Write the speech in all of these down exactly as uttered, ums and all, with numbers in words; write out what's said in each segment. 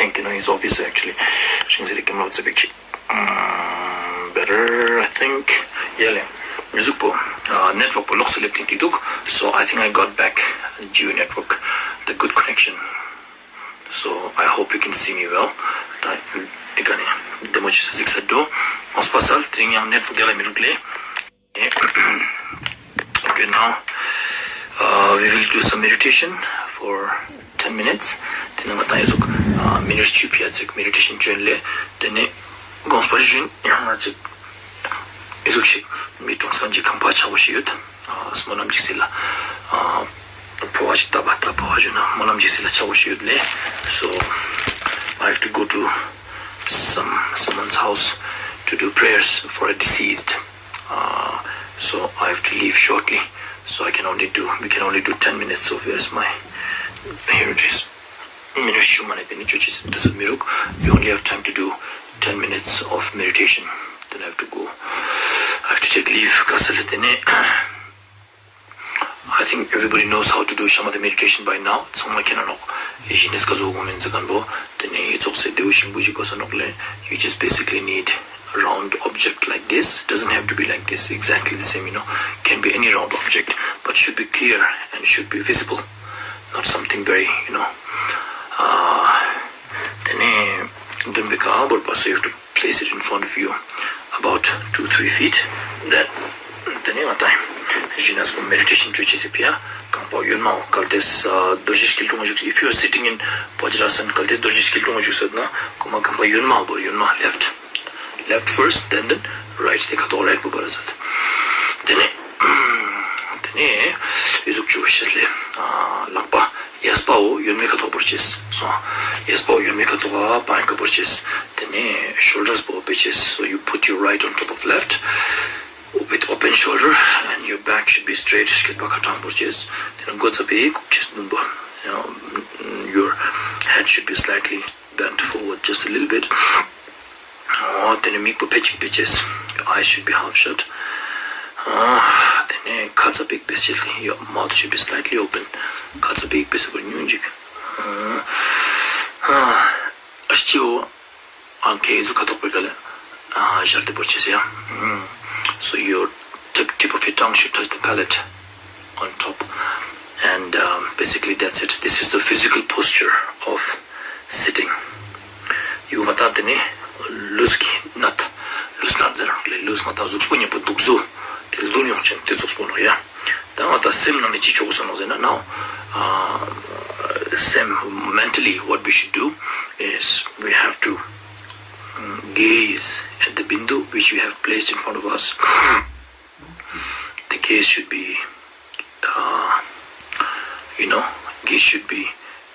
think, you know, it's obvious actually. Shing siri camera what's a big chick. Mm, better, I think. Yeah, le. Music po, uh, network po, lok select thing tiduk. So I think I got back Jio network, the good connection. So I hope you can see me well. Ta, ikani, demo chi sik sa do. Ospa sal, ting yang network yala mi ruk le. Okay, now, uh, we will do some meditation for ten minutes. Then nga ta yusuk, uh, minutes chu pia chik meditation join le. Then gong spa join yang nga chik yusuk shik mi tong san ji kampa cha wo shi yut. Uh, smonam jik sila. Uh, po wa ji ta ba ta po wa ji na. Monam jik sila cha wo shi yut le. So, I have to go to some someone's house to do prayers for a deceased. Uh, so I have to leave shortly. So I can only do, we can only do ten minutes. So where's my, here it is. Minutes chu mane teni chuchi se, this is miruk. We only have time to do ten minutes of meditation. Then I have to go. I have to take leave. Kasale teni. I think everybody knows how to do shamatha meditation by now. Tsongma kena nok. Ishi nes kazo gomen zakan bo. Teni, it's okay. Devu shimbu ji kosa nok le. You just basically need a round object like this. Doesn't have to be like this, exactly the same, you know. Can be any round object, but should be clear and should be visible. Not something very, you know. Uh, teni, don't be kabur, so you have to place it in front of you about two, three feet. Then, teni nga ta, jinas ko meditation chu chi se pia, kampa yun ma, kaltes, uh, dorji shkil tunga juk. If you are sitting in Vajrasana, kaltes dorji shkil tunga juk sot na, koma kampa yun ma, bo yun ma, left. Left first, then, then right, te kato right bo bara zat. Teni, teni, yusuk chu shes le, uh, lakpa. Yaspa o yunme kato por ches. So, yaspa o yunme kato ka pa ka por ches. Teni shoulders bo pe ches. So you put your right on top of left with open shoulder and your back should be straight. Shketpa katang por ches. Teni gotsa pe kuk ches numba. You know, your head should be slightly bent forward just a little bit. Oh, teni mik po pechik peches. Your eyes should be half shut. Oh, teni katsa pik peches. Your mouth should be slightly open. Katsa pik peches ko nyunjik. Oh, oh. Archivo anke zu katok pe kale. Ah, jarte por ches ya. Mm. So your tip, tip of your tongue should touch the palate on top. And um, basically, that's it. This is the physical posture of sitting. Yu nga ta teni, lus ki nat, lus nat zera, le lus nga ta zukspo nyepo dukzu, te lun yong chen, te zukspo no ya. Ta nga ta sem na mi chi chok sa no zena, now, uh, sem mentally, what we should do is we have to, mm, gaze at the bindu which we have placed in front of us. The gaze should be, uh, you know, gaze should be,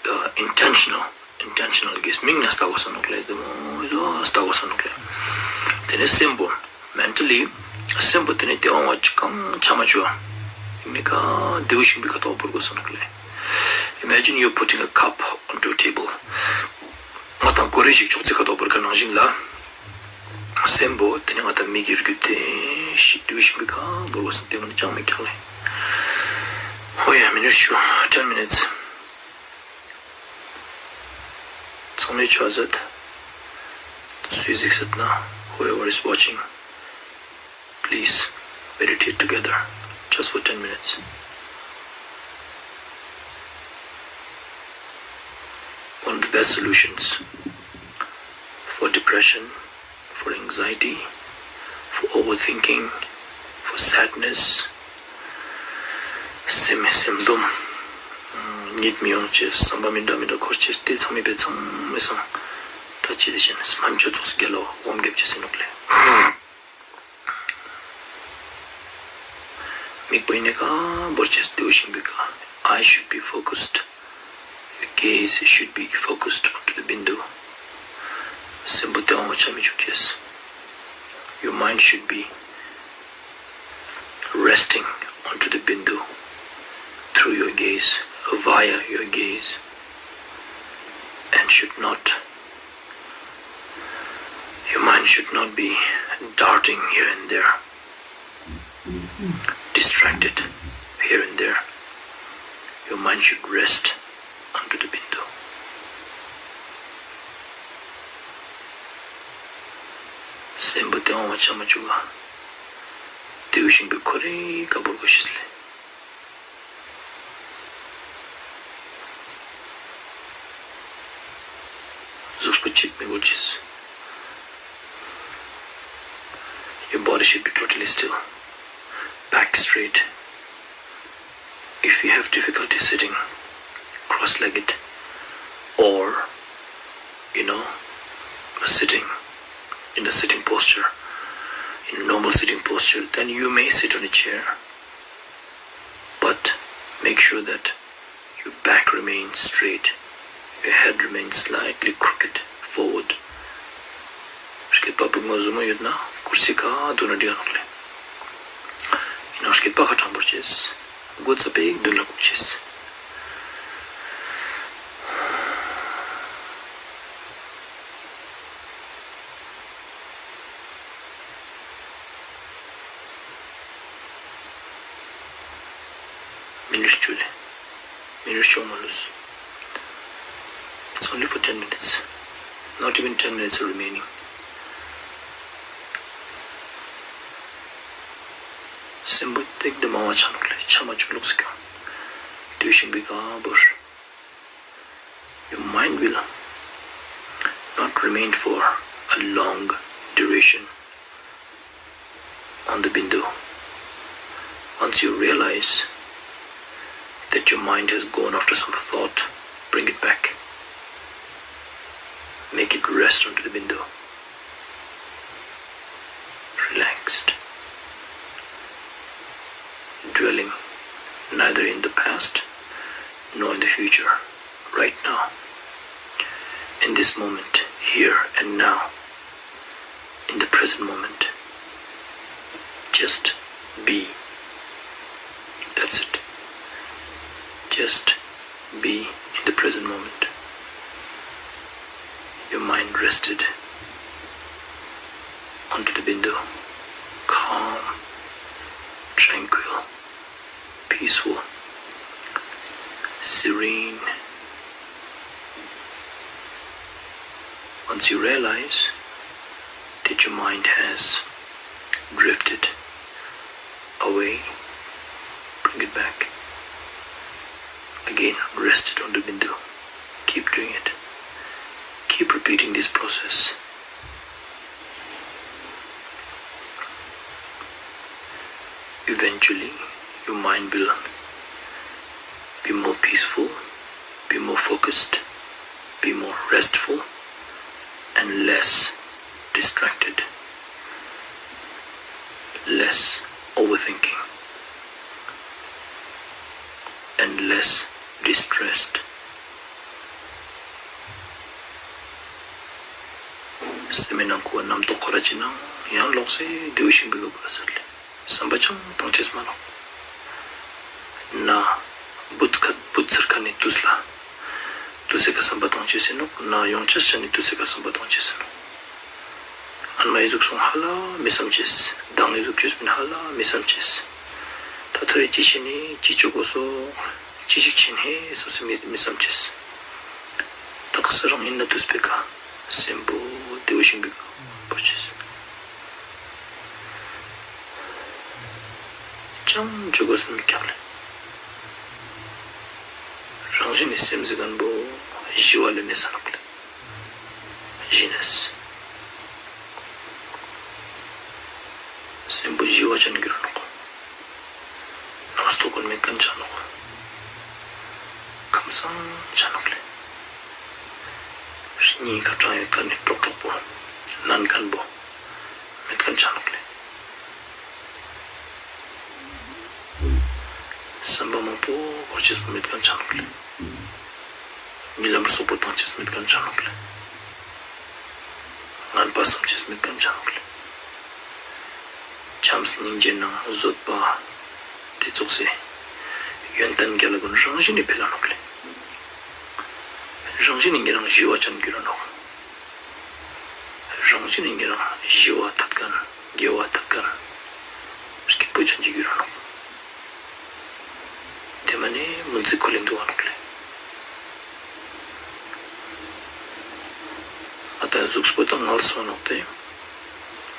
uh, intentional. Intentional gaze. Ming na sta gosa nukle, demo sta gosa nukle. Teni sem bo, mentally, sem bo teni te wa chikam chama chua. Nika devu shimbi kato por gosa nukle. Imagine you're putting a cup onto a table. Nga ta kore shik chok tse kato por ka nang jing la. Sem bo, teni nga ta mi gir gyu te, shi tu shi mi ka, bo lo sen te mo ni chang me kya le. Oh yeah, minutes chu, ten minutes. Tsang me chu azat. Sui zik sat na, whoever is watching, please meditate together, just for ten minutes. One of the best solutions for depression, for anxiety, for overthinking, for sadness. Sem, sem dum. Mm, ཉིད་མི་ཡོང་ཅེས། བསམ་པ་མི་འདྲ་མི་འདྲ་འཁོར་ཅེས། དེ་ཚང་མའི་བེ་ཚང་མའི་སང་ད་ཅི་དེ་བཞིན་སྨན་བཅོས་ཚོགས་རྒྱལ་ལོ་འོམ་རྒྱབ་ཅེས་ཟེར་ནོག་ལེ། མིག་པོ་ཡིན་ནི་ཀ་བོར་ཅེས་དེ་བཞིན་པའི་ཀ Eyes should be focused. Your gaze should be focused onto the bindu. སེམས་པོ་དེ་འོང་བ་ཆ་མི་བཅུག་ཅེས། Your mind should be resting onto the bindu through your gaze, via your gaze, and should not, your mind should not be darting here and there, distracted here and there. Your mind should rest onto the bindu. སེམས་པ་དེ་འོང་བ་ཆ་མ་བཅུག་ག། དེ་བོ་ཞིག་པོ་ཁོ་རེ་ཀ་བོར་གོས་ཤེས་ལེ། གཟུགས་པོ་གཅིག་མི་དགོས་ཤེས། Your body should be totally still. Back straight. If you have difficulty sitting cross-legged or, you know, sitting in a sitting posture, in a normal sitting posture, then you may sit on a chair. But make sure that your back remains straight, your head remains slightly crooked forward. སྐེད་པ་བུད་མེད་ཟུམ་མ་ཡོད་ན་ཀུར་སི་ཀ་དུན་ན་འགྲིག་ནོག་ལེ། ཡིན་ནའང་སྐེད་པ་ཁ་ཏྲང་པོར་ཅེས། མགོ་ཙ་པིག་དུན་ལ་བཀུག་ཅེས། མི་ནུས་ཅུ་ལེ། མི་ནུས་ཅུ་མ་ལུས། It's only for ten minutes. Not even ten minutes are remaining. སེམས་པོ་ཏེག་ཏེ་མང་བ་ཆ་ནོག་ལེ། ཆ་མ་བཅུག་ལོག་སི་ཀྱང་། དེ་བོ་ཞིག་པོའི་ཀ་བོར། Your mind will not remain for a long duration on the bindu. Once you realize that your mind has gone after some thought, bring it back. Make it rest onto the bindu. Relaxed. Dwelling neither in the past nor in the future. Right now, in this moment, here and now, in the present moment, just be. That's it. Just be in the present moment. Your mind rested onto the bindu, calm, tranquil, peaceful, serene. Once you realize that your mind has drifted away, bring it back. Again, rest it on the bindu. Keep doing it. Keep repeating this process. Eventually, your mind will be more peaceful, be more focused, be more restful, and less distracted, less overthinking, and less distressed. སེམས་ནང་ཁོ་རྣམ་རྟོག་ཁོ་ར་ཅི་ནང་ཡང་ལོག་སེ་དེ་བོ་ཞིག་པོའི་ཀ་བོར་ཟེར་ལེ། བསམ་པ་ཅང་བཏང་ཅེས་མ་ནོག། ན་བུད་ཁ་བུད་ཚར་ཁན་ནི་དུས་ལ་དུས་སི་ཀ་བསམ་པ་བཏང་ཅེས་ཨིན་ནོག། ན་ཡོང་ཅེས་ཅན་ནི་དུས་སི་ཀ་བསམ་པ་བཏང་ཅེས་ཨིན་ནོག། སྔན་མའི་ཟུག་སོང་ཧ་ལ་མི་བསམ་ཅེས། མདང་ངི་ཟུག་ཅོས་མིན་ཧ་ལ་མི་བསམ་ཅེས། ད་ཐོ་རེ་ཅི་ཤེས་ནི་ཅི་ཅོ་གོས་སོ། ཅི་ཞིག་ཆེན་ཧེ་སོ་སི་མི་མི་བསམ་ཅེས། ཏག་ས་རང་ཨིན་ན་དུས་པེ་ཀ་སེམས་པོ་དེ་བོ་ཞིག་པོའི་ཀ་བོར་ཅེས། ཅང་ཅོ་གོས་མི་ཁྱབ་ལེ། རང་བཞིན་ནི་སེམས་ཟེར་ཁན་བོ་ཞི་བ་ལ་གནས་ས་ནོག་ལེ། ཞི་གནས། སེམས་པོ་ཞི་བ་ཅན་གྱུར་ནོག། ནོར་སྟོག་ཀུན་མེད་ཁན་ཆ་ནོག། ཁམས་སངས་ཆ་ནོག་ལེ། གཉིད་ཁ་ཏྲང་ཡོད་ཁན་ནི་ཀྲོག་ཀྲོག་པོ་ནན་ཁན་བོ་མེད་ཁན་ཆ་ནོག་ལེ། བསམ་པ་མང་པོ་འཁོར་ཅེས་པོ་མེད་ཁན་ཆ་ནོག་ལེ། རྨི་ལམ་རུ་སོག་པོ་བཏང་ཅེས་མེད་ཁན་ཆ་ནོག་ལེ། ངན་པ་བསམ་ཅེས་མེད་ཁན་ཆ་ནོག་ལེ། བྱམས་སྙིང་རྗེ་ནང་བཟོད་པ་དེ་ཙོགས་སེ་ཡོན་ཏན་རྒྱལ་ལ་ཀུན་རང་བཞིན་ནི་འཕེལ་ལ་ནོག་ལེ། རང་བཞིན་ནི་ཉེ་རང་ཞི་བ་ཅན་གྱུར་ར་ནོག། རང་བཞིན་ནི་ཉེ་རང་ཞི་བ་ཐད་ཁན་དགེ་བ་ཐད་ཁན་སྐྱིད་པོ་ཅན་ཅིག་གྱུར་ར་ནོག། དེ་མ་ནེ་མུན་ཙིག་ཁོ་ལེ་འདུག་ག་ནོག་ལེ། ཨ་ད་གཟུགས་པོ་ད་ངལ་སོང་ནོག་སྟེ།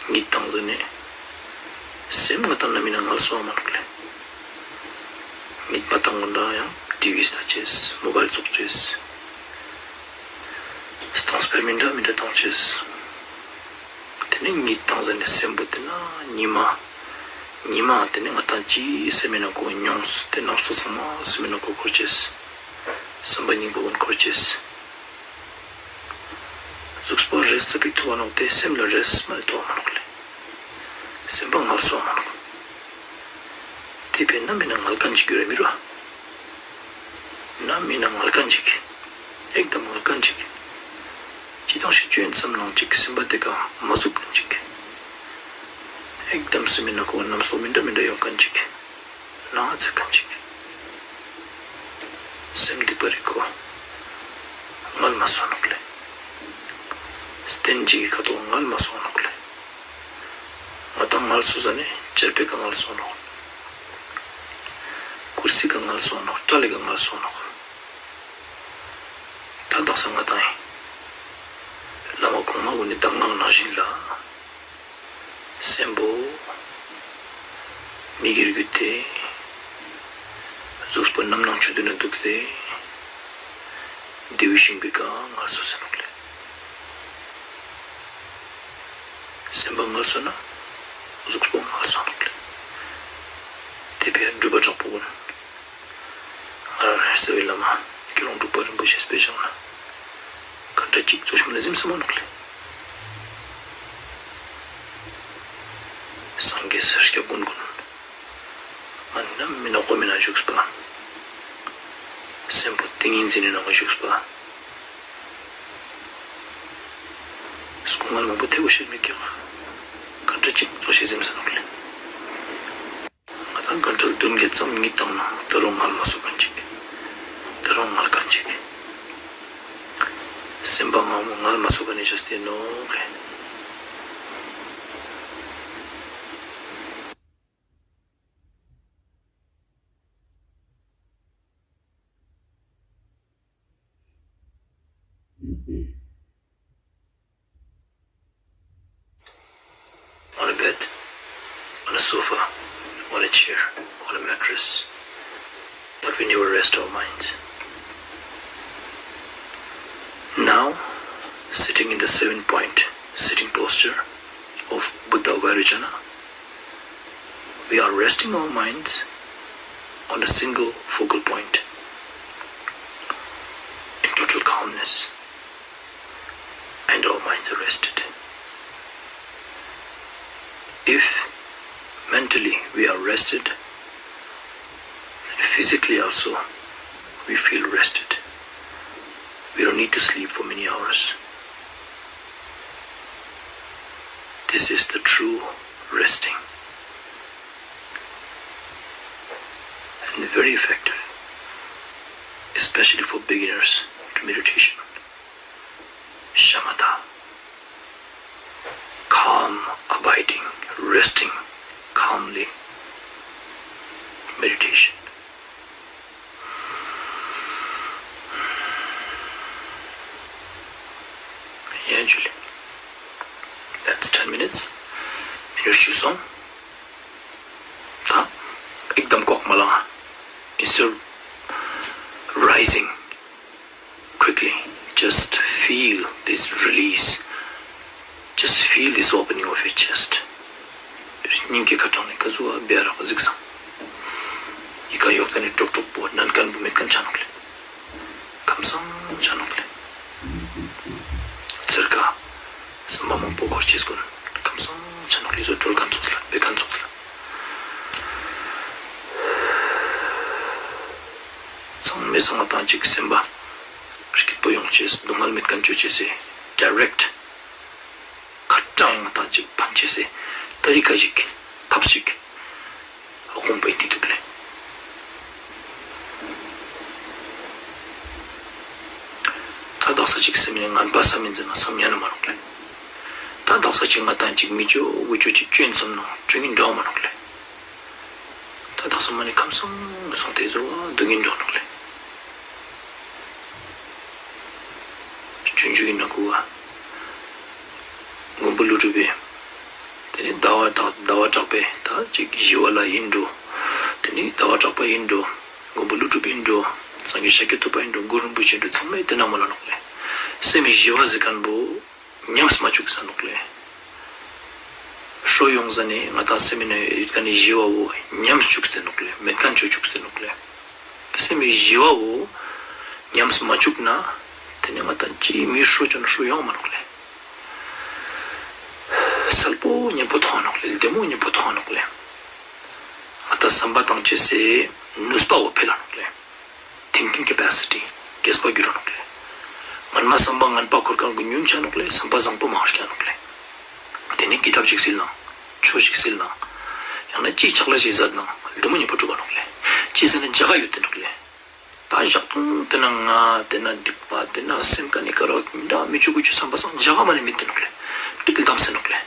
གཉིད་བཏང་ཟ་ནེ་སེམས་ང་ཏང་ནམ་ཨིན་ན་ངལ་སོ་མ་ནོག་ལེ། གཉིད་མ་བཏང་གོང་ལ་ཡང་ཊི་ཝི་ལྟ་ཅེས། མོ་བཱའིལ་ཙོག་ཅེས། སྟོང་སྤེ་ར་མི་འདྲ་མི་འདྲ་བཏང་ཅེས། ཏེ་ནེ་གཉིད་བཏང་ཟ་ནེ་སེམས་པོ་ཏེ་ན་ཉི་མ། ཉི་མ་ཏེ་ནེ་ང་ཏང་ཅི་སེམས་མེད་ན་གོ་མྱོང་སྟེ་ནང་སྟོ་ཚང་མ་སེམས་མེད་ན་གོ་འཁོར་ཅེས། སེམས་པ་སྙིང་པོ་གུན་འཁོར་ཅེས། གཟུགས་པོ་རེས་ཙ་པིག་ཐོབ་བ་ནོག་ཏེ་སེམས་ལ་རེས་མ་ནེ་ཐོབ་བ་མ་ནོག་ལེ། སེམས་པ་ངལ་སོ་མ་ནོག། ཏེ་བས་ན་མི་ན་ངལ་ཁན་ཅིག་གྱུར་ར་མི་རུ། ན་མི་ན་ངལ་ཁན་ཅིག། ཨེག་དམ་ངལ་ཁན་ཅིག། ཅི་དང་ཞིག་ཅོ་ཨིན་སམ་ནང་ཅིག་སེམས་པ་ཏེ་ཀ་མ་ཟུག་ཁན་ཅིག། ཨེག་དམ་སེམས་མེད་ན་གོ་རྣམ་རྟོག་མི་འདྲ་མི་འདྲ་ཡོང་ཁན་ཅིག། ནང་ཚེ་ཁན་ཅིག། སེམས་སྡིག་པ་རིག་གོ། ངལ་མ་སོ་ནོག་ལེ། སྟན་ཅིག་གི་ཁ་ཐོག་ངལ་མ་སོ་ནོག་ལེ། ང་ཏང་ངལ་སོ་ཟ་ནེ་ཅར་པེ་ཀ་ངལ་སོ་ནོག། ཀུར་སི་ཀ་ངལ་སོ་ནོག། ཏྲ་ལེ་ཀ་ངལ་སོ་ནོག། ཏ་དག་ས་ང་ཏང་ཨིན། བླ་མ་གོང་མ་གུན་ནི་གདམས་ངག་ནང་བཞིན་ལ། སེམས་པོ་མིག་གི་རྒྱུད་དེ། གཟུགས་པོ་རྣམ་སྣང་ཆོས་བདུན་ན་འདུག་སྟེ། བདེ་བའི་ཤིང་བུའི་ཀ་ངལ་སོ་ཟེར་ནོག་ལེ། སེམས་པ་ངལ་སོ་ན་གཟུགས་པོ་ངལ་སོ་ནོག་ལེ། ཏེ་བས་སྒྲུབ་པ་དྲག་པོ་གུན། ང་རང་རེ་རྩ་བའི་བླ་མ་དགེ་སློང་འབྲུག་པ་རིན་པོ་ཆེ་སྤེ་ཞིག་ན་ག་འདྲ་ཅིག་ཙོགས་ཤིག་ལ་གཟིམས་སམ་ནོག་ལེ། སངས་རྒྱས་སར་སྐྱབས་མགོན་གུན་ང་ནམ་མི་ན་ཁོ་མི་ན་བཞུགས་པ། སེམས་པོ་ཏིང་ངེ་འཛིན་ནི་ནང་བཞུགས་པ། སྐུ་ངལ་མང་པོ་ཐེ་བོ་ཤེས་མི་ཀྱག། ག་འདྲ་ཅིག་ཙོགས་ཤིག་གཟིམས་སམ་ནོག་ལེ། ང་ཏང་ག་འདྲ་བདུན་བརྒྱད་ཙམ་གཉིད་བཏང་ན་ཏེ་རུ་ངལ་མ་སོ་ཁན་ཅིག། ཏེ་རུ་ངལ་ཁན་ཅིག། སེམས་པ་ངལ་མ་ངལ་མ་སོ་ཁན་ནི་ཅོས་ཏེ་ནོག་ལེ། On a bed, on a sofa, on a chair, on a mattress, but we never rest our minds. Now, sitting in the seven point sitting posture of Buddha Vairochana, we are resting our minds on a single focal point in total calmness, and our minds are rested. If mentally we are rested, then physically also we feel rested. We don't need to sleep for many hours. This is the true resting and very effective, especially for beginners to meditation. Shamatha, calm, abiding, resting calmly, meditation. ཡ་ཇུ་ལེ། That's ten minutes. མི་ནུར་ཅུ་སོང་། ཏ་ཨེག་དམ་ཀོག་མ་ལང་། Instead of rising quickly, just feel this release. Just feel this opening of your chest. སྙིང་གི་ཁ་ཐོག་ནེ་ཀ་ཟུག་བེ་རག་གཟིགས་སམ། ཨི་ཀ་ཡོག་ཏ་ནི་ཀྲོག་ཀྲོག་པོ་ནན་ཁན་བོ་མེད་ཁན་ཆ་ནོག་ལེ། ཁམས་སངས་ཆ་ནོག་ལེ། ཚེར་ཀ་སམ་པ་མང་པོ་འཁོར་ཅེས་གུན་ཁམས་སངས་ཆ་ནོག་ལེ། ཟོ་གྲོལ་ཁན་ཙོགས་ལ་བེ་ཁན་ཙོགས་ལ། ཚང་མའི་སང་ང་ཏང་ཅིག་སེམས་པ་སྐྱིད་པོ་ཡོང་ཅེས་སྡུག་བསྔལ་མེད་ཁན་ཅོ་ཅེས་སི་ཌའི་རེཀྚ་ཁ་ཏང་ང་ཏང་ཅིག་ཕན་ཅེས་སི་ཏ་རི་ཀ་ཞིག་ཐབས་ཤིག་དགོངས་པ་ཨིན་ཏེ་དུག་ལེ། ཏ་དག་ས་ཅིག་སེམས་ནི་ངན་པ་སམ་ཨིན་ཟེར་ན་སམ་ཉན་ན་མ་ནོག་ལེ། ཏ་དག་ས་ཅིག་ང་ཏང་ཅིག་མི་ཅོ་དགུ་ཅོ་ཅིག་ཅོ་ཨིན་སམ་ན་ཅོ་ཉན་འགྲོ་མ་ནོག་ལེ། ཏ་དག་ས་མ་ནེ་ཁམས་སངས་སོང་སྟེ་ཟོ་བ་སྡུག་བསྔལ་འགྲོ་ནོག་ལེ། སྤྱོད་འཇུག་གི་ནང་ཁུལ་བ་མགོན་པོ་ཀླུ་སྒྲུབ་པའི་ དེ་ནི་ཟླ་བ་དང་ཟླ་བ་གྲགས་པའི་ད་ཅིག་ཞི་བ་ལྷ་ཡིན་འགྲོ། དེ་ནི་ཟླ་བ་གྲགས་པ་ཡིན་འགྲོ། མགོན་པོ་ཀླུ་སྒྲུབ་ཡིན་འགྲོ། སངས་རྒྱས་ཤཱཀྱ་ཐུབ་པ་ཡིན་འགྲོ། གུ་རུ་རིན་པོ་ཆེ་ཡིན་འགྲོ། ཚང་མས་དེ་ན་མོལ་ལ་ནོག་ལེ། སེམས་ཞི་བ་ཟེར་མཁན་པོ་ཉམས་མ་བཅུག་ས་ནོག་ལེ། ཧྲོ་ཡོང་ཟ་ནེ་ང་ཏང་སེམས་ནི་ཡོད་མཁན་ནི་ཞི་བ་བོ་ཉམས་བཅུག་སྟེ་ནོག་ལེ། མེད་མཁན་ཅོ་བཅུག་སྟེ་ནོག་ལེ། སེམས་ཞི་བ་བོ་ཉམས་མ་བཅུག་ན་དེ་ནི་ང་ཏང་ཅི་མི་ཧྲོ་ཅོ་ན་ཧྲོ་ཡོང་མ་ནོག་ལེ། སལ་པོ་ཉམ་པོ་ཐོང་ནོག་ལེ། ལྡེ་མོ་ཉམ་པོ་ཐོང་ནོག་ལེ། ང་ཏང་བསམ་པ་བཏང་ཅེས་སི་ནུས་པ་བོ་འཕེལ་ལ་ནོག་ལེ། thinking capacity རྒྱས་པ་འགྱུར་ར་ནོག་ལེ། སྔན་མ་བསམ་པ་ངན་པ་འཁོར་མཁན་གུན་ཉུང་ཆ་ནོག་ལེ། བསམ་པ་བཟང་པོ་མང་རྒྱ་ནོག་ལེ། དེ་ནི་ཀི་ཏབ་ཅིག་སིལ་ནང་། ཆོས་ཤིག་སིལ་ནང་། ཡང་ན་ཅི་ཕྱག་ལས་ཤིག་མཛད་ནང་། ལྡེ་མོ་ཉམ་པོ་འགྲུབ་པ་ནོག་ལེ། ཅི་ཟེར་ན་རྒྱ་གར་ཡོད་དེ་ནོག་ལེ། ད་ཞག་དང་དེ་ན་ང་དེ་ན་སྡིག་པ་དེ་ན་སེམས་ཀ་ནི་ཀ་རོ་མི་འདྲ་མི་ཆོག་གུ་ཆུ་བསམ་པ་སང་རྒྱ་གར་མ་ནི་མེད་དེ་ནོག་ལེ། ཏིག་ལྡམ་སེ་ནོག་ལེ།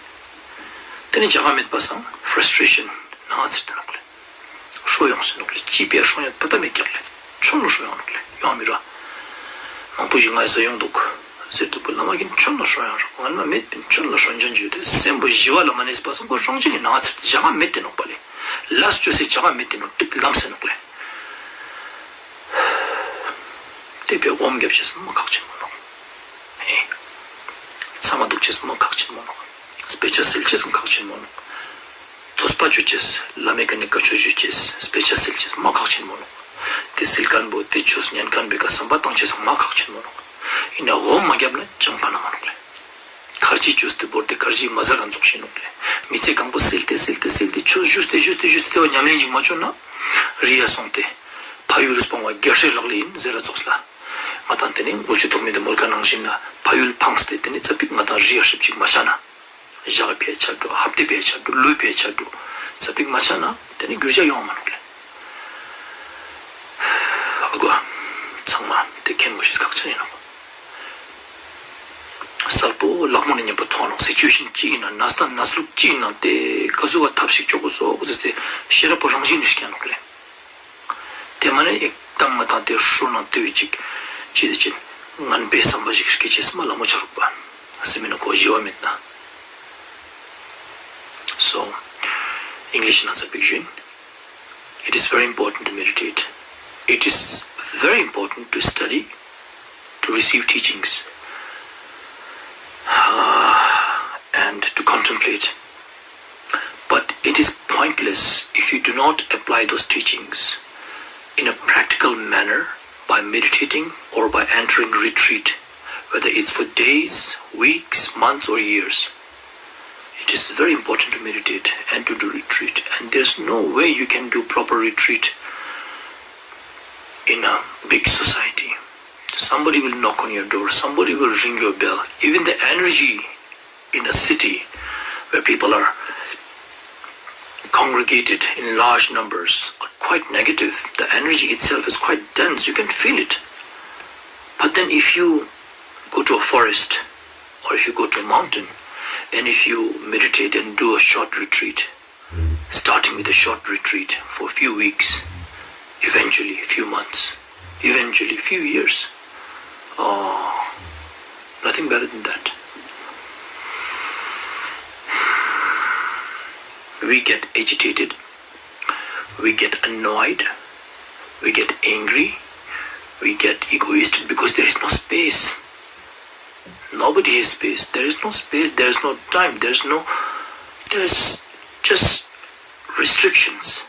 དེ་ནི་རྒྱ་གར་མེད་པ་སང་ཕྲ་སི་ཊེ་ཤན་ནང་ཚེར་དེ་ནོག་ལེ། ཧྲོ་ཡོང་སེ་ནོག་ལེ། ཅི་པའི་ཧྲོ་ཡོང་པ་ད་མེད་ཀྱག་ལེ། ཆོན་ནོ་ཧྲོ་ཡོང་ནོག་ལེ། ཡོང་མི་ར། མང་པོ་ཞིག་ང་ཡི་ས་ཡོང་འདུག་ཟེར་འདུག་པ་བླ་མ་གིན་ཆོན་ནོ་ཧྲོ་ཡོང་ར། ང་མ་མེད་པིན་ཆོན་ནོ་ཧྲོ་ཡོང་ཅན་ཅིག་ཡོད་དེ་སེམས་པོ་ཞི་བ་ལ་མ་ནེས་པ་སང་ཁོ་རང་བཞིན་ནི་ནང་ཚེར་རྒྱ་གར་མེད་དེ་ནོག་པ་ལེ། ལས་ཅོས་སེ་རྒྱ་གར་མེད་དེ་ནོག་ཏིག་ལྡམ་སེ་ནོག་ལེ། དེ་བས་སྒོམ་རྒྱབ་ཅེས་མ་ཁག་ཆེན་མོ་ནོག། ཧེ། ཚ་མ་འདུག་ཅེས་མ་ཁག་ཆེན་མོ་ནོག། སྤེ་ཆ་སིལ་ཅེས་མ་ཁག་ཆེན་མོ་ནོག། ཐོས་པ་ཅོ་ཅེས་བླ་མའི་ཀ་ནེ་བཀའ་ཆོས་ཞུ་ཅེས་སྤེ་ཆ་སིལ་ཅེས་མ་ཁག་ཆེན་མོ་ནོག། དེ་སིལ་མཁན་པོ་དེ་ཆོས་ཉན་མཁན་པའི་ཀ་བསམ་པ་བཏང་ཅེས་མ་ཁག་ཆེན་མོ་ནོག། ཡིན་ན་སྒོམ་མ་རྒྱབ་ན་ཅང་ཕན་ན་མ་ནོག་ལེ། ཁར་ཇི་ཅོས་ཏེ་བོར་ཏེ་ཁར་ཇི་མ་ཟ་ག་ཙོགས་ཤིག་ནོག་ལེ། མི་ཚེ་གང་པོ་སིལ་ཏེ་སིལ་ཏེ་སིལ་ཏེ་ཆོས་ཞུས་ཏེ་ཞུས་ཏེ་ཞུས་ཏེ་དེ་བ་ཉམས་ལེན་ཅིག་མ་ཅོས་ན་རི་ཡ་སོང་སྟེ་ཕ་ཡུལ་སྤོང་བ་རྒྱལ་སྲས་ལག་ལེན་ཡིན་ཟེར་ར་ཙོགས་ལ། ང་ཏང་དེ་ནི་འགུལ་སྐྱོད་ཐོག་མེད་དེ་མོལ་ཁན་ནང་བཞིན་ལ་ཕ་ཡུལ་ཕངས་ཏེ་དེ་ནི་ཙ་པིག་ང་ཏང་རི་ཡ་ཧྲིབ་ཅིག་མ་ཆ་ན། ཞག་ཕེ་ཆ་འགྲོ་ཧབ་ཏེ་ཕེ་ཆ་འགྲོ་ལུས་ཕེ་ཆ་འགྲོ་ཙ་པིག་མ་ཆ་ན་དེ་ནི་འགྱུར་བ་ཡོང་མ་ནོག་ལེ། ཨ་གོ། ཚང་མ་དེ་མཁྱེན་དགོས་ཤེས་ཁག་ཆེན་ཡིན་ནོག། སལ་པོ་ལག་མོ་ནི་ཉམ་པོ་ཐོང་ནོག། སི་ཅུ་ཨེ་ཤན་ཅི་ཡིན་ན་ནས་ན་ནས་ལུགས་ཅི་ཡིན་ན་དེ་ག་ཟུག་བ་ཐབས་ཤིག་ཅོ་གོས་སོ་གོས་ཟེར་ཏེ་ཤེས་རབ་པོ་རང་བཞིན་ནི་སྐྱེ་ནོག་ལེ། དེ་མ་ནེ་ཨེག་དམ་མ་དང་དེ་ཧྲུ་ནང་དེ་བའི་ཅིག་ཅི་དེ་ཅིན་ངན་པའི་བསམ་པ་ཞིག་སྐྱེ་ཅེས་མ་ལ་མོ་ཆ་རུག་པ་སེམས་ནི་ཁོ་ཞི་བ་མེད་ན། So, English ནང་ཙ་པིག་ཞུན། It is very important to meditate. It is very important to study, to receive teachings, and to contemplate. But it is pointless if you do not apply those teachings in a practical manner by meditating or by entering retreat, whether it's for days, weeks, months, or years. It is very important to meditate and to do retreat, and there's no way you can do proper retreat in a big society. Somebody will knock on your door, somebody will ring your bell. Even the energy in a city where people are congregated in large numbers are quite negative. The energy itself is quite dense. You can feel it. But then if you go to a forest or if you go to a mountain and if you meditate and do a short retreat, starting with a short retreat for a few weeks, eventually a few months, eventually a few years, oh, nothing better than that. We get agitated, we get annoyed, we get angry, we get egoistic because there is no space. Nobody has space. There is no space, there is no time, there is no, there is just restrictions,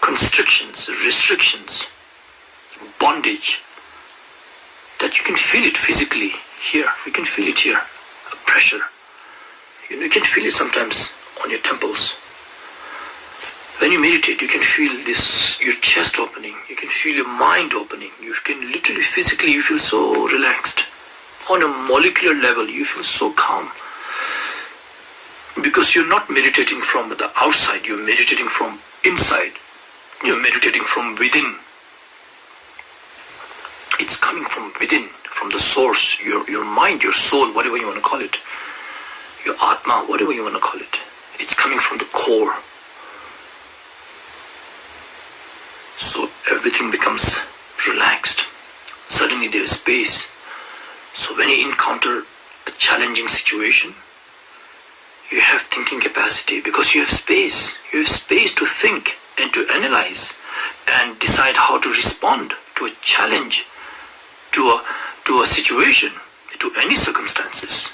constrictions, restrictions, bondage. That you can feel it physically here. You can feel it here. A pressure. You know, you can feel it sometimes on your temples. When you meditate, you can feel this, your chest opening. You can feel your mind opening. You can literally, physically, you feel so relaxed. On a molecular level, you feel so calm. Because you're not meditating from the outside, you're meditating from inside. You're meditating from within. It's coming from within, from the source, your, your mind, your soul, whatever you want to call it, your atma, whatever you want to call it. It's coming from the core. So everything becomes relaxed. Suddenly there is space. So when you encounter a challenging situation, You have thinking capacity because you have space. You have space to think and to analyze and decide how to respond to a challenge, to a, to a situation, to any circumstances.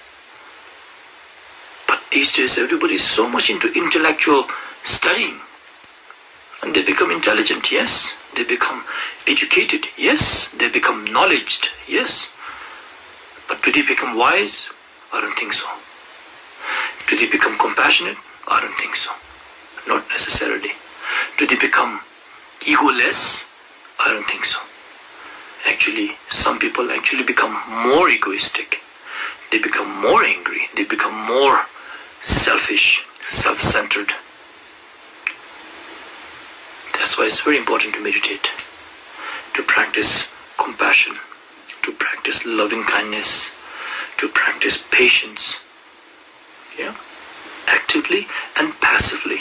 But these days, everybody is so much into intellectual studying. And they become intelligent, yes. They become educated, yes. They become knowledged, yes. But do they become wise? I don't think so. Do they become compassionate? I don't think so. Not necessarily. Do they become egoless? I don't think so. Actually, some people actually become more egoistic. They become more angry. They become more selfish, self centered. That's why it's very important to meditate, to practice compassion, to practice loving kindness, to practice patience. Yeah? Actively and passively.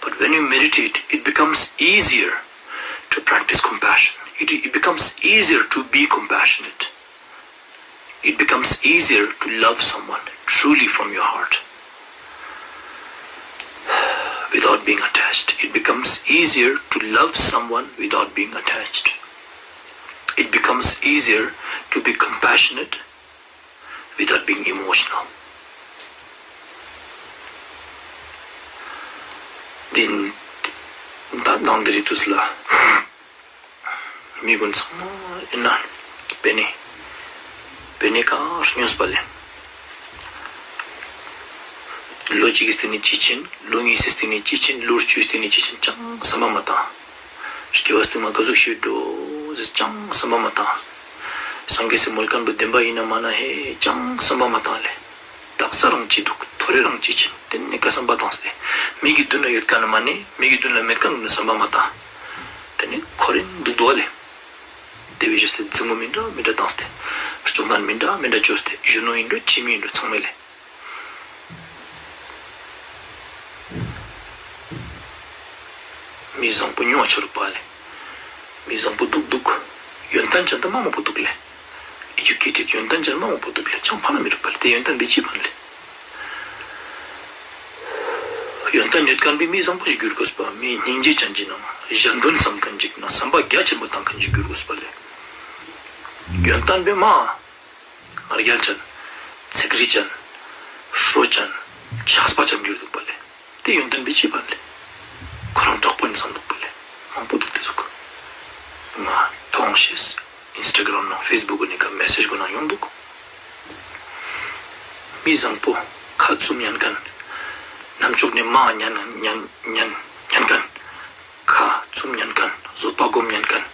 But when you meditate, it becomes easier to practice compassion. It, it becomes easier to be compassionate. It becomes easier to love someone truly from your heart without being attached. It becomes easier to love someone without being attached. It becomes easier to be compassionate without being emotional. ཏེ་ནེ་ད་དང་དེ་རིང་དུས་ལ་མི་གུན་ཚང་མ་ཨིན་ན་པེ་ནེ་པེ་ནེ་ཀ་སྨྱོས་པ་ལེ། ལོ་གཅིག་གི་སྟེང་ནེ་ཅི་ཆེན། ལོ་གཉིས་སི་སྟེང་ནེ་ཅི་ཆེན། ལོ་བཅུའི་སྟེང་ནེ་ཅི་ཆེན་ཅང་སམ་པ་མ་ཏང་། སྐྱེ་བ་སྟིང་མ་ཀ་ཟུག་ཤིག་འགྲོ་ཟེར་ཅང་སམ་པ་མ་ཏང་། སངས་རྒྱས་སི་མོལ་ཁན་བོ་བདེན་པ་ཨིན་ན་མན་ན་ཧེ་ཅང་སམ་པ་མ་ཏང་ལེ། དག་ས་རང་ཅི་དུག། ཐོ་རེ་རང་ཅི་ཆེན། ཏེ་ནེ་ཀ་སམ་པ་ཏང་སྟེ། མིག་གི་དུན་ལ་ཡོད་ཁན་ནི་མ་ནེ་མིག་གི་དུན་ལ་མེད་ཁན་ནི་སམ་པ་མ་ཏང་། ཏེ་ནེ་ཁོ་རེ་དུག་དུག་ལེ། ཏེ་བོའེ་ཞེས་ཏེ་ཛིང་མོ་མི་འདྲ་མི་འདྲ་ཏང་སྟེ། རྩོང་ཁན་མི་འདྲ་མི་འདྲ་ཅོས་ཏེ་གཞོན་ནུ་ཨིན་འགྲོ་ཕྱི་མི་ཨིན་འགྲོ་ཚང་མ་ལེ། མི་བཟང་པོ་ཉུང་བ་ཆ་རུག་པ་ལེ། མི་བཟང་པོ་དུག་དུག། ཡོན་ཏན་ཅན་ཏ་མ་མང་པོ་དུག་ལེ། ཨེ་ཇུ་ཀེ་ཊེཌ་ཡོན་ཏན་ཅན་མ་མང་པོ་དུག་ལེ། ཅང་ཕན་མི་རུག་པ་ལེ། ཏེ་ཡོན་ཏན་བོའེ་ཅི་ཕན་ལེ། ཡོན་ཏན་ཡོད་ཁན་བོའེ་མི་བཟང་པོ་ཞིག་གྱུར་གོས་པ། མི་སྙིང་རྗེ་ཅན་ཅིག་ནང་གཞན་དོན་སམ་ཁན་ཅིག་ནང་སམ་པ་རྒྱ་ཆེན་པོ་ཏང་ཁན་ཅིག་གྱུར་གོས་པ་ལེ། ཡོན་ཏན་བོའེ་མ་ང་རྒྱལ་ཅན། ཚིག་རི་ཅན། ཧྲོ་ཅན། ཆགས་པ་ཅན་གྱུར་དུག་པ་ལེ། ཏེ་ཡོན་ཏན་བོའེ་ཅི་ཕན་ལེ། ཁོ་རང་དྲག་པོ་ཨིན་སམ་དུག་པ་ལེ། མང་པོ་དུག་ཏེ་ཟུག། ང་ཐོང་ཤེས། ཨིན་སི་ཊ་གྲམ་ནང་ཕེས་བུག་གུན་ནི་ཀ་མེ་སེཇ་གུན་ནང་ཡོང་དུག། མི་བཟང་པོ་ཁ་བཙུམ་ཉན་ཁན། ནམ་ཅོག་ནེ་མ་ཉན་ཉན་ཉན་ཉན་ཁན། ཁ་བཙུམ་ཉན་ཁན། བཟོད་པ་སྒོམ་ཉན་ཁན།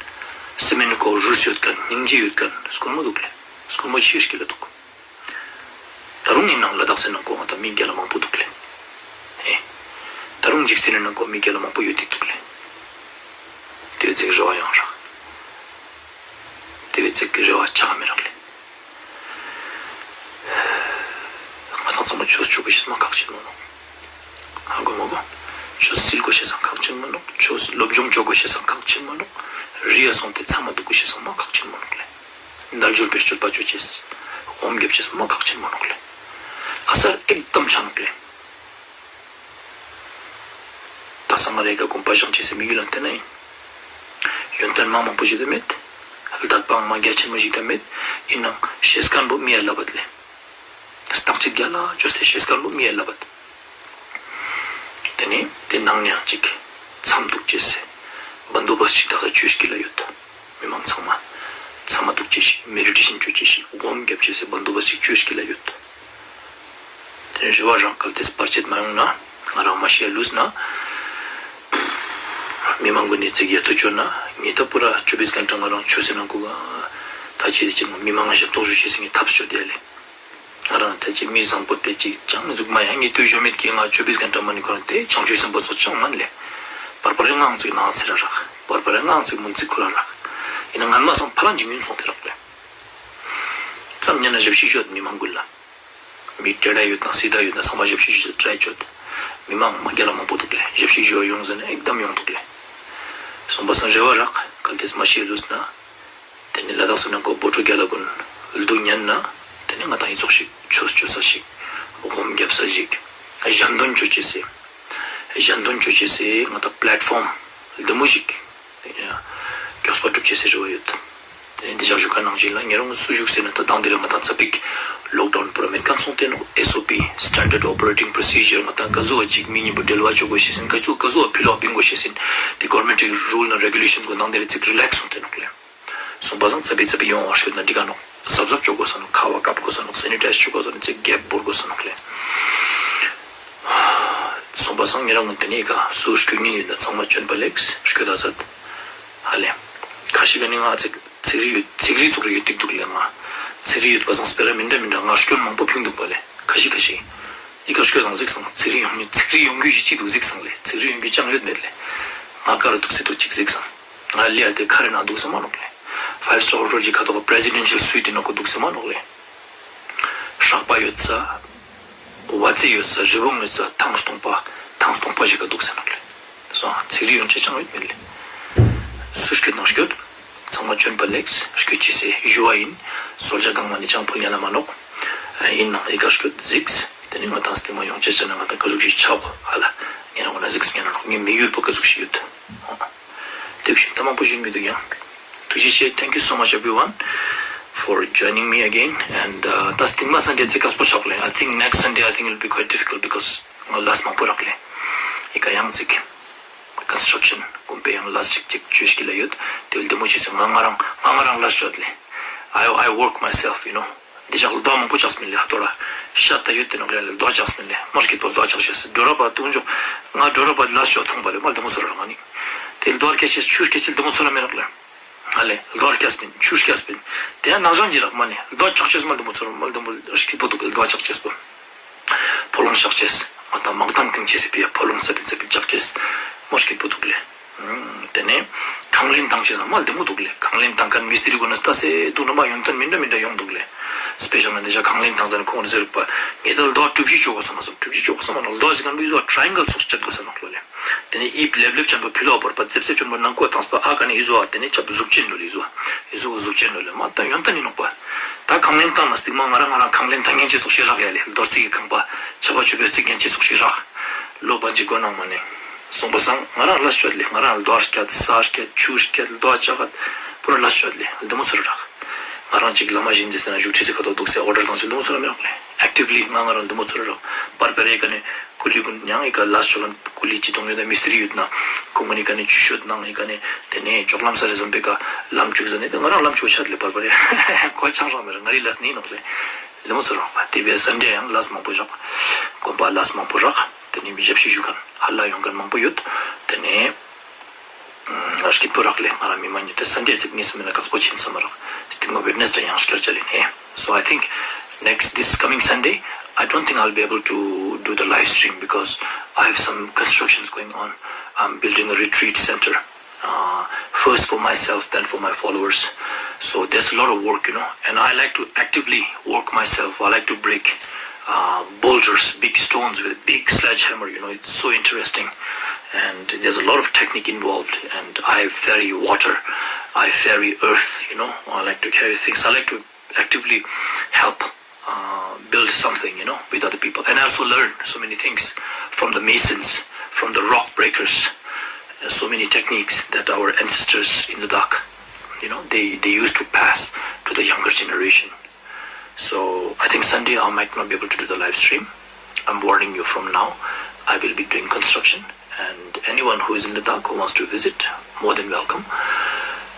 སེམས་ནང་ཀོ་རུས་ཡོད་ཁན། སྙིང་རྗེ་ཡོད་ཁན་སྐུན་མོ་དུག་ལེ། སྐུན་མོ་ཆེ་ཤོས་ལ་དུག། ཏ་རུང་ཨིན་ནའང་ལ་དྭགས་སི་ནང་ཀོ་ང་ཏང་མི་རྒྱལ་ལ་མང་པོ་དུག་ལེ། ཨེ། ཏ་རུང་འཇིག་རྟེན་ནི་ནང་ཀོ་མི་རྒྱལ་ལ་མང་པོ་ཡོད་དེ་དུག་ལེ། ཏེ་བོའེ་ཙིག་རེ་བ་ཡོང་རག། ཏེ་བོའེ་ཙིག་རེ་བ་ཆག་མི་རག་ལེ། ང་ཏང་ཚང་མ་ཆོས་ཅོ་གོས་ཤེས་མ་ཁག་ཆེན་མོ་ནོག། ཧ་གོ་མ་གོ། ཆོས་སིལ་གོས་ཤེས་སང་ཁག་ཆེན་མོ་ནོག། ཆོས་སློབ་སྦྱོང་ཅོ་གོས་ཤེས་སང་ཁག་ཆེན་མོ་ནོག། རི་ཡ་སོང་སྟེ་ཚམ་མ་དུག་གོས་ཤེས་སང་མ་ཁག་ཆེན་མོ་ནོག་ལེ། དལ་འབྱོར་པའི་སྤྱོད་པ་ཅོ་ཅེས། སྒོམ་རྒྱབ་ཅེས་མ་ཁག་ཆེན་མོ་ནོག་ལེ། ཨ་སར་ཨེག་དམ་ཆ་ནོག་ལེ། ཏ་སང་རེ་ཀ་གོམ་པ་ཞང་ཅེས་སི་མི་གུན་ལ་ཏེ་ནེ་ཨིན། ཡོན་ཏན་མ་མང་པོ་ཞིག་ཏ་མེད། ལྡན་པའང་མ་རྒྱ་ཆེན་མོ་ཞིག་ཏ་མེད། ཨིན་ནའང་ཤེས་ཁན་བོ་མི་ཡ་ལ་བད་ལེ། སྟག་ཅིག་རྒྱ་ལ་ཅོས་ཏེ་ཤེས་ཁན་བོ་མི་ཡ་ལ་བད། ཏེ་ནེ་ཏེ་ནང་ནེ་ཡང་ཅིག་ཚམ་དུག་ཅེས་སི་བན་དོ་བསྟ་ཅིག་ཏག་ས་ཅོས་ཀྱི་ལ་ཡོད། མི་མང་ཚང་མ་ཚམ་མ་དུག་ཅེས་ཤིག། མེ་ཌི་ཊེ་ཤན་ཅོ་ཅེས་ཤིག། སྒོམ་རྒྱབ་ཅེས་སི་བན་དོ་བསྟ་ཅིག་ཅོས་ཀྱི་ལ་ཡོད། ཏེ་ནེ་རེ་བ་རག་གལ་ཏེ་བར་ཆད་མ་ཡོང་ན་ང་རང་མ་ཤི་ཡ་ལུས་ན། མི་མང་གུན་ནི་ཙིག་ཡ་ཏོ་ཅོ་ན་ངེ་ཏ་པུ་ར་ཆོ་བིས་གན་ཊ་ང་རང་ཆོས་སི་ནང་ཀོ་ག་ཏ་ཅི་ཏེ་ཅི་མི་མང་ང་ཞབས་ཏོག་ཞུ་ཅེས་སི་ངེ་ཐབས་ཅོ་ཏེ་ལེ། ང་རང་ཏེ་ཅི་མི་བཟང་པོ་ཏེ་ཅི་ཅང་ཟུག་མ་ཡ་ངེ་ཏུ་ཞོ་མེད་ཀྱི་ང་ཆོ་བིས་གན་ཊ་མ་ནེ་ཁོ་རང་ཏེ་བྱང་ཆུབ་སེམས་དཔའ་ཚོགས་ཅང་མན་ལེ། བར་བར་རེ་ངང་ཙིག་ནང་ཚེ་ར་རག། བར་བར་རེ་ངང་ཙིག་མུན་ཙིག་ཁོ་ར་རག། ཨིན་ན་ངན་མ་སང་ཕ་རང་ཇི་ངུན་སོང་སྟེ་རག་ལེ། ཙམ་ཉན་ན་ཞབས་ཕྱི་ཞུ་ཡོད་མི་མང་གུན་ལ། མི་ཏྲེ་ཏྲ་ཡོད་ན་སི་ཏ་ཡོད་ན་ཚང་མ་ཞབས་ཕྱི་ཞུ་ཏྲའི་ཅོད། མི་མང་མ་རྒྱལ་ལ་མང་པོ་དུག་ལེ། ཞབས་ཕྱི་ཞུ་བ་ཡོང་ཟེར་ན་ཨེག་དམ་ཡོང་དུག་ལེ། སོང་པ་སང་རེ་བ་རག་གལ་ཏེ་མ་ཤི་ལུས་ན། ཏེ་ནེ་ལ་དྭགས་སི་ནང་ཀོ་བོད་ཕྲུག་རྒྱ་ལ་གུན་ལྡུག་ཉན་ན། ཏེ་ནེ་ང་ཏང་ཨི་ཙོགས་ཤིག་ཆོས་ཅོ་ས་ཞིག། སྒོམ་རྒྱབ་ས་ཞིག། གཞན་དོན་ཅོ་ཅེས་སི་གཞན་དོན་ཅོ་ཅེས་སི་ང་ཏང་པླེཊ་ཕོམ་ལྡེ་མོ་ཞིག་མགྱོགས་པ་གྲུབ་ཅེས་སི་རེ་བ་ཡོད། དེ་ནས་འདི་ཞག་ཞུ་ཁན་ནང་བཞིན་ལ་ཉེ་རང་སུ་བཞུགས་ཟེར་ན་ད་དང་དེ་རིང་ང་ཏང་ཙ་པིག་ལོག་ཌའུན་པུ་ར་མེད་ཁན་སོང་སྟེ་ནོག། ཨེས་ཨོ་པི་Standard Operating Procedure ང་ཏང་ག་ཟུག་ཅིག་མི་གཉིས་པོ་འབྲེལ་བ་ཅོ་དགོས་ཤེས་ཟིན། ག་ཟུག་ག་ཟུག་ཕི་ལོག་བིང་དགོས་ཤེས་ཟིན། དེ་གོར་མེན་ཊི་རུལ་ན་རེ་གུ་ལེ་ཤན་གུན་དང་དེ་རིང་ཙིག་རི་ལེགས་སོང་སྟེ་ནོག་ལེ། སོང་པ་སང་ཙ་པིག་ཙ་པིག་ཡོང་བ་ཤོད་ན་འགྲིག་ག་ནོག། གཟབ་གཟབ་ཅོ་དགོས་ས་ནོག། ཁ་བ་བཀབ་དགོས་ས་ནོག། སེ་ནི་ཊའིཛ་ཅོ་དགོས་ས་ནོག། ཙིག་གེབ་བོར་དགོས་ས་ནོག་ལེ། སོང་པ་སང་ཉེ་རང་གུན་དེ་ནས་ག་སུ་སྐྱོད་ཉིན་ཡིན་ན་ཚང་མ་བྱོན་པ་ལེགས་སྐྱོད་ད་ཟེར། ཧ་ལེ། ཁ་ཤས་ཀ་ནི་ང་ཚིག་ཚིག་རིས་ཡོད་ཚིག་རིས་ཚུགས་རིས་ཡོད་ཏིག་འདུག་ལེ། ང་ཚིག་རིས་ཡོད་པ་སང་སྤེ་ར་མི་འདྲ་མི་འདྲ་ང་སྐྱོན་མང་པོ་ཕིང་འདུག་པ་ལེ། ཁ་ཤས་ཁ་ཤས་ཨི་ཀ་སྐྱོད་དང་གཟིགས་སང་ཚིག་རིས་ཡོང་ངེས་ཚིག་རིས་ཡོང་རྒྱུ་ཞིག་ཅིག་འདུག་གཟིགས་སང་ལེ། ཚིག་རིས་ཡོང་རྒྱུ་ཅང་ཡོད་མེད་ལེ། ང་ཀ་རུ་འདུག་སེ་འདུག་ཅིག་གཟིགས་སང་། ང་ལེ་ཡ་དེ་ཁ་རེ་ན་འདུག་སེ་མ་ནོག་ལེ། ཕའིབ་སི་ཊར་ཧོ་ཊེལ་གྱི་ཁ་ཐོག་པི་རེ་སི་ཌེན་ཤལ་སུའིཊ་ནང་ཁོ་འདུག་སེ་མ་ནོག་ལེ། སྲེག་པ་ཡོད་ས། བ་ཙེ་ཡོད་ས། རི་བོང་ཡོད་ས། ཐང་སྟོང་པ། ཐང་སྟོང་པ་ཞིག་ག་འདུག་སེ་ནོག་ལེ། སོང་ཚིག་རིས་ཡོང་ཅེས་ཅང་ཡོད་མེད་ལེ། སུ་སྐྱོད་ནང་སྐྱོད། ཚང་མ་བྱོན་པ་ལེགས་སྐྱོད་ཅེས་སི་ཞུ་བ་ཡིན། གསོལ་ཇ་གང་མ་ནི་ཅང་ཕུལ་ཉན་ན་མ་ནོག། ཡིན་ནང་ཨི་ཀ་སྐྱོད་གཟིགས། དེ་ནི་ང་ཏང་སྟིང་མ་ཡོང་ཅེས་ཆ་ན་ང་ཏང་ག་ཟུག་ཞིག་ཆ་གོ་ཧ་ལ། ཉན་ན་འོ་ན་གཟིགས་ཉན་ན་ནོག། ངའི་མི་ཡུལ་པོ་ག་ཟུག་ཞིག་ཡོད། ཐུགས་རྗེ་ཆེ། ད་མང་པོ་ཞུ་མི་འདུག་ཡང་། ཐུགས་རྗེ་ཆེ། Thank you so much everyone for joining me again. And uh, ད་སྟིང་མ་Sunday ཚེ་ཁག་པོ་ཆགས་ལེ། I think next Sunday I think it'll be quite difficult because ང་ལས་མང་པོ་རག་ལེ། ཨི་ཀ་ཡང་ཅིག་construction གུམ་པའི་ཡང་ལས་ཅིག་ཅིག་བཅོས་ཤིག་ལ་ཡོད། དེ་ལྡེ་མོ་ཆེ་ཚེ་ང་ང་རང་ང་ང་རང་ལས་ཅོད་ལེ། I I work myself, you know. འདི་ཞག་ལ་རྡོ་མང་པོ་ཆགས་མི་ལེ། ཧ་ཏོ་ར་ཤ་ད་ཡོད་དེ་ནོག་ལེ། རྡོ་ཆགས་མི་ལེ། མ་སྐྱིད་པོ་རྡོ་ཆགས་ཤེས་སི་འགྲོ་ར་པ་ཏུང་ཇོ། ང་འགྲོ་ར་པ་ལས་ཅོ་ཐོང་པ་ལེ། མ་ལྡེ་མོ་ཚོར་ར་ང་ནི། དེ་རྡོ་སྐྱེ་ཤེས་ཆུ་སྐྱེ་ཤེས་ལྡེ་མོ་ཚོར་ར་མེད་ནོག་ལེ། ཧ་ལེ་རྡོ་སྐྱེས་པིན་ཆུ་སྐྱེས་པིན། དེ་ཡང་ནག་ཞང་གི་རག་མ་ནི་རྡོ་ཆགས་ཤེས་མ་ལྡེ་མོ་ཚོར་མ་ལྡེ་མོ་སྐྱིད་པོ་འདུག་ལེ། རྡོ་ཆགས་ཤེས་པོ། ཕོ་ལོང་ཆགས་ཤེས། ང་ད་མང་ཐང་ཐེང་ཆེས་སི་ཕི་ཡ་ཕོ་ལོང་ས་པིན་ས་པིན་ཆགས་ཤེས། མ་སྐྱིད་པོ་འདུག་ལེ། དེ་ནས་ཁང་ལེན་བཏང་ཅེས་ཚང་མ་ལྡེ་མོ་འདུག་ལེ། ཁང་ལེན་བཏང་མཁན་མི་སྟི་རི་གུན་ནི་ལྟ་སེ་འདུག་ན་མ་ཡོན་ཏན་མི་འདྲ་མི་འདྲ་ཡོང་འདུག་ལེ། སྤེ་ཤལ་ན་འདི་ཞག་ཁང་ལེན་བཏང་ཟེར་ཁོང་ནི་ཟེར་པ། ངས་ད་རྡོ་གྲུ་བཞི་ཅོ་གོས་ས་མ་སོང་། གྲུ་བཞི་ཅོ་གོས་ས་མ་ནོག། རྡོ་ཟེར་མཁན་པོ་ཨི་ཟོ་ཊྲ་ཡིང་གལ་ཚོགས་བཅད་དགོས་ས་ནོག་ལོ་ལེ། དེ་ནས་ཨི་ལེབ་ལེབ་ཅན་པོ་ཕི་ལོག་བར་པ་ཙེབ་ཙེབ་ཅན་པོ་ནང་ཀོ་བཏང་སྤ་ཨ་ཀ་ནས་ཨི་ཟོ་ཨ་དེ་ནས་ཆབ་གཟུགས་ཅན་ལོ་ལེ། ཨི་ཟོ་ཨི་ཟོ་གཟུགས་ཅན་ལོ་ལེ། མ་ད་ཡོན་ཏན་ནི་ནོག་པ། ད་ཁང་ལེན་བཏང་ན་སྟིང་མ་ང་རང་ང་རང་ཁང་ལེན་བཏང་ཉན་ཅེས་ཚོགས་ཤིག་རག་ཡ་ལེ། རྡོ་རྩིག་གི་ཁང་པ་ཆབ་པ་ཆུ་བེ་རྩིག་ཉན་ཅེས་ཚོགས་ཤིག་རག། ལོ་པ་ཅིག་གོ་ནང་མ་ནས། སོང་པ་སང་ང་རང་ལས་ཅོད་ལེ། ང་རང་རྡོ་སྐྱད་ས་སྐྱད་ཆུ་སྐྱད་རྡོ་ཆག་པུ་ར་ལས་ཅོད་ལེ། ལྡེ་མོ་ཚོར་རག། ང་རང་ཅིག་བླ་མ་ཞིག་འཛིན་ཟེར་ན་བཞུགས་ཁྲི་སི་ཁ་ཐོག་འདུག་སེ་ཨོ་ཌར་བཏང་ཅེས་ལྡེ་མོ་ཚོར་རག་མེད་ནོག་ལེ། ཨེག་ཊིབ་ལི་ང་ང་རང་ལྡེ་མོ་ཚོར་རག། པར་པར་ཨི་ཀ་ནས་ཀུ་ལི་གུན་ཡང་ཨི་ཀ་ལས་ཅོད་ལ་ཀུ་ལི་ཅི་གཏོང་ཡོད་ན་མི་སྟི་རི་ཡོད་ན་ཁོང་གུན་ཨི་ཀ་ནས་ཆུ་ཤོད་ནང་ཨི་ཀ་ནས་དེ་ནས་ཅོག་ལམ་ས་རེ་ཟམ་པའི་ཀ་ལམ་བཅུག་ཟེར་ནས་དེ་ང་རང་ལམ་བཅུག་ཆད་ལེ། པར་པར་ཨི་ཀ་ཁོ་ཆང་རག་མེད་རག། ང་རི་ལས་ནི་ནོག་ལེ། ལྡེ་མོ་ཚོར་རག་པ། དེ་བས་སན་ཌེ་ཡང་ལས་མང་པོ་བཞག། དགོན་པ་ལས་མང་པོ་རག། དེ་ནས་མི་ཞབས་ཕྱི་ཞུ་མཁན་ཧ་ལ་ཡོང་མཁན་མང་པོ་ཡོད། དེ་ནས་ང་སྐྱིད་པོ་རག་ལེ། ང་རང་མི་མ་ཉུ་དེ་སན་ཌེ་ཙིག་ངེས་སེ་མེད་ན་ཁག་པོ་ཆེན་ས་མ་རག། སྟིང་མ་ཝེད་ནེས་ཌེ་ཡང་སྐྱར་ཅལ་ཡིན་ཧེ། So I think next, this coming Sunday, I don't think I'll be able to do the live stream because I have some constructions going on. I'm building a retreat center, uh, first for myself, then for my followers. So there's a lot of work, you know, and I like to actively work myself. I like to break uh, boulders, big stones with a big sledgehammer, you know, it's so interesting. And there's a lot of technique involved. And I ferry water, I ferry earth, you know, I like to carry things. I like to actively help uh, build something, you know, with other people. And I also learn so many things from the masons, from the rock breakers. There's so many techniques that our ancestors in Ladakh, you know, they, they used to pass to the younger generation. So I think Sunday I might not be able to do the live stream. I'm warning you from now. I will be doing construction, and anyone who is in Ladakh who wants to visit, more than welcome.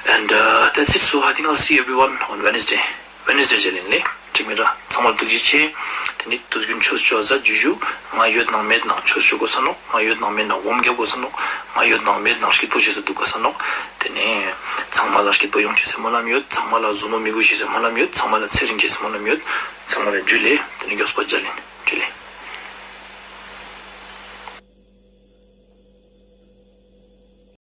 And uh, that's it. So I think I'll see everyone on Wednesday. Wednesday ཇལ་ཡིན་ལེ། ཁྲིག་མི་ར་ཚང་མ་ལ་ཐུགས་རྗེ་ཆེ། དེ་ནི་དུས་རྒྱུན་ཆོས་ཆོས་ཟ་ཇུ་ཇུ། ང་ཡོད་ནང་མེད་ནང་ཆོས་ཆོས་དགོས་ས་ནོག། ང་ཡོད་ནང་མེད་ནང་སྒོམ་རྒྱབ་དགོས་ས་ནོག། ང་ཡོད་ནང་མེད་ནང་སྐྱིད་པོ་ཆེ་སུ་འདུག་དགོས་ས་ནོག། དེ་ནས་ཚང་མ་ལ་སྐྱིད་པོ་ཡོང་ཆེས་སི་སྨོན་ལམ་ཡོད། ཚང་མ་ལ་ཟུར་མོ་མི་དགོས་ཆེས་སི་སྨོན་ལམ་ཡོད། ཚང་མ་ལ་ཚེ་རིང་ཆེས་སི་སྨོན་ལམ་ཡོད། ཚང་མ་ལ་ཇུ་ལེ། དེ་ནི་མགྱོགས་པ་ཇལ་ཡིན།